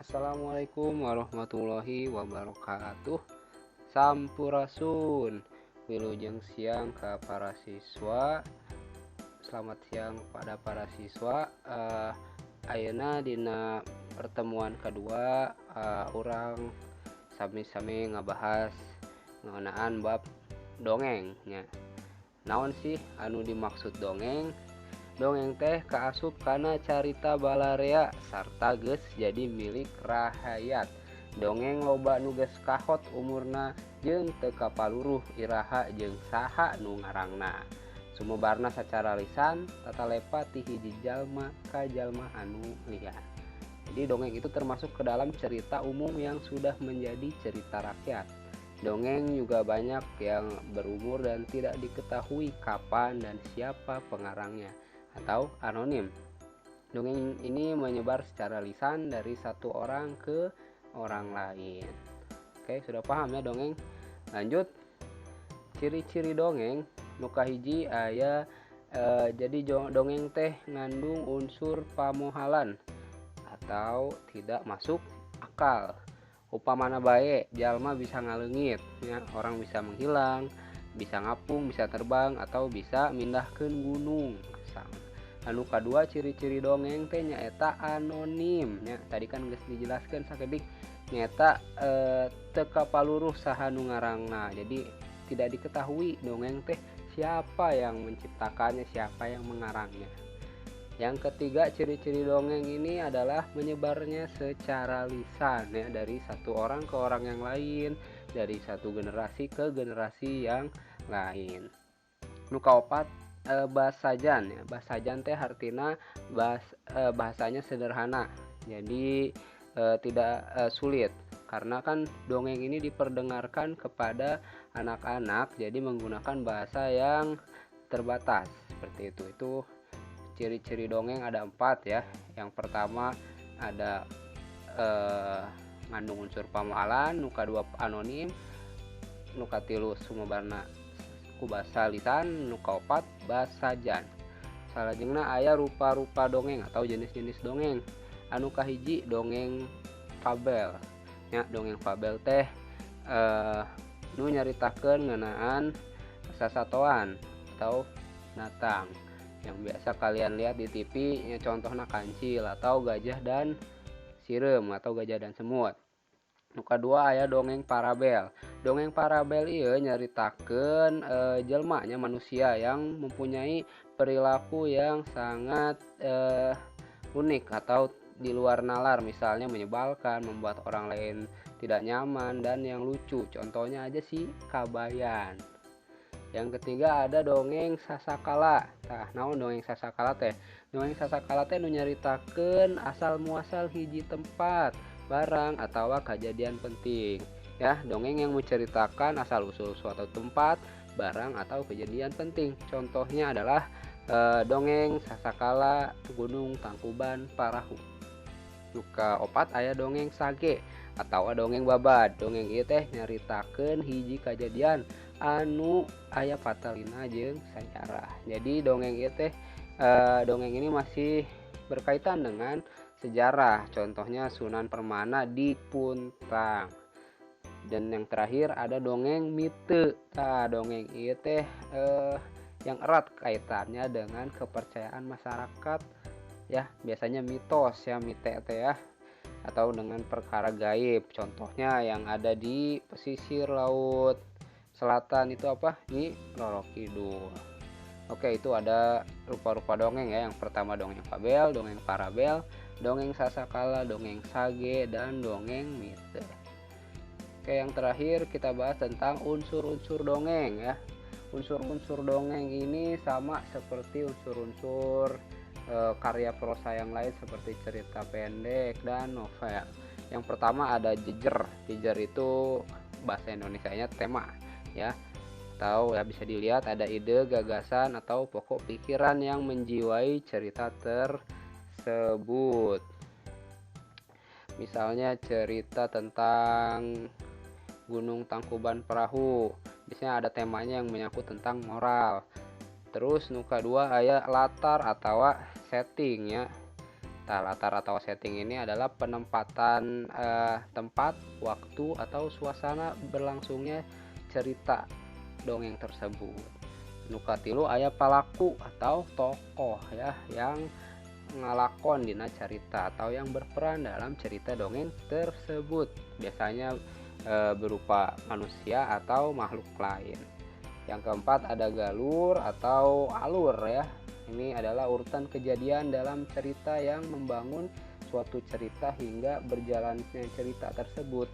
Assalamualaikum warahmatullahi wabarakatuh. Sampurasun. Wilujeng siang ke para siswa. Selamat siang pada para siswa. Ayeuna dina pertemuan kedua urang sami-sami ngabahas ngeunaan bab dongeng nya. Naon sih anu dimaksud dongeng? Dongeng teh kaasup kana carita balarea sarta geus jadi milik rahayat. Dongeng loba nu geus kahot umurna jeung teu kapaluruh iraha jeung saha nu ngarangna. Sumebarna sacara lisan tatalepa ti hiji jalma ka jalma anu lian. Jadi dongeng itu termasuk ke dalam cerita umum yang sudah menjadi cerita rakyat. Dongeng juga banyak yang berumur dan tidak diketahui kapan dan siapa pengarangnya atau anonim. Dongeng ini menyebar secara lisan dari satu orang ke orang lain. Oke, sudah paham ya dongeng? Lanjut, ciri-ciri dongeng. Nu kahiji aya jadi dongeng teh ngandung unsur pamohalan atau tidak masuk akal. Upamana bae jalma bisa ngaleungit ya, orang bisa menghilang, bisa ngapung, bisa terbang, atau bisa mindahkeun gunung. Anu kadua ciri-ciri dongeng teh nyaeta anonim nya. Tadi kan geus dijelaskeun sakedik nyaeta teu kapaluruh saha nu ngarangna. Jadi tidak diketahui dongeng teh siapa yang menciptakannya, siapa yang mengarangnya. Yang ketiga, ciri-ciri dongeng ini adalah menyebarnya secara lisan ya, dari satu orang ke orang yang lain, dari satu generasi ke generasi yang lain. Nu kaopat, basajan ya. Basajan teh hartina bahasanya sederhana. Jadi tidak sulit, karena kan dongeng ini diperdengarkan kepada anak-anak, jadi menggunakan bahasa yang terbatas seperti itu. Itu ciri-ciri dongeng ada 4 ya. Yang pertama ada ngandung unsur pamohalan, nu kadua anonim, nu katilu sumebarna ku basa lisan, nu kaopat basajan. Salajengna aya rupa-rupa dongeng atau jenis-jenis dongeng. Anu kahiji dongeng fabel. Ya, dongeng fabel teh nu nyaritakeun ngeunaan sasatoan atau binatang yang biasa kalian lihat di TV ya, contohnya kancil atau gajah dan sireum atau gajah dan semut. Nu kadua aya dongeng parabel. Dongeng parabel ieu nyaritakeun jelma nya, manusia yang mempunyai perilaku yang sangat unik atau di luar nalar, misalnya menyebalkan, membuat orang lain tidak nyaman, dan yang lucu. Contohnya aja si Kabayan. Yang ketiga ada dongeng sasakala. Tah, naon dongeng sasakala teh? Dongeng sasakala teh nu nyaritakeun asal muasal hiji tempat, barang, atau kejadian penting. Ya, dongeng yang menceritakan asal usul suatu tempat, barang, atau kejadian penting. Contohnya adalah dongeng sasakala Gunung Tangkuban Parahu. Nu kaopat aya dongeng sage atau dongeng babad. Dongeng ieu teh nyaritakeun hiji kejadian anu aya patalina jeung sajarah. Jadi dongeng ieu teh dongeng ini masih berkaitan dengan sejarah. Contohnya Sunan Permana di Puntang. Dan yang terakhir ada dongeng mite. Tah, dongeng ieu teh yang erat kaitannya dengan kepercayaan masyarakat ya, biasanya mitos ya, mite teh ya, atau dengan perkara gaib. Contohnya yang ada di pesisir laut selatan itu apa? Nyi Roro Kidul. Oke, itu ada rupa-rupa dongeng ya. Yang pertama dongeng fabel, dongeng parabel, dongeng sasakala, dongeng sage, dan dongeng mite. Oke, yang terakhir kita bahas tentang unsur-unsur dongeng ya. Unsur-unsur dongeng ini sama seperti unsur-unsur karya prosa yang lain seperti cerita pendek dan novel. Yang pertama ada jejer. Jejer itu bahasa Indonesianya tema ya, atau ya bisa dilihat ada ide, gagasan, atau pokok pikiran yang menjiwai cerita tersebut. Misalnya cerita tentang Gunung Tangkuban Perahu, biasanya ada temanya yang menyangkut tentang moral. Terus nu kadua aya latar atau setting ya. Nah, latar atau setting ini adalah penempatan tempat, waktu, atau suasana berlangsungnya cerita dongeng tersebut. Nu katilu aya palaku atau tokoh ya, yang ngalakon dina cerita atau yang berperan dalam cerita dongeng tersebut, biasanya berupa manusia atau makhluk lain. Yang keempat ada galur atau alur ya. Ini adalah urutan kejadian dalam cerita yang membangun suatu cerita hingga berjalannya cerita tersebut.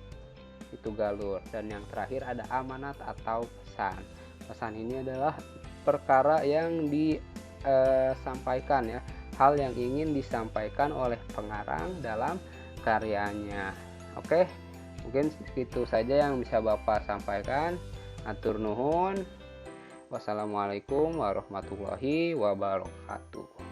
Itu galur. Dan yang terakhir ada amanat atau pesan. Pesan ini adalah perkara yang disampaikan ya, hal yang ingin disampaikan oleh pengarang dalam karyanya. Oke, mungkin segitu saja yang bisa Bapak sampaikan. Hatur nuhun. Wassalamualaikum warahmatullahi wabarakatuh.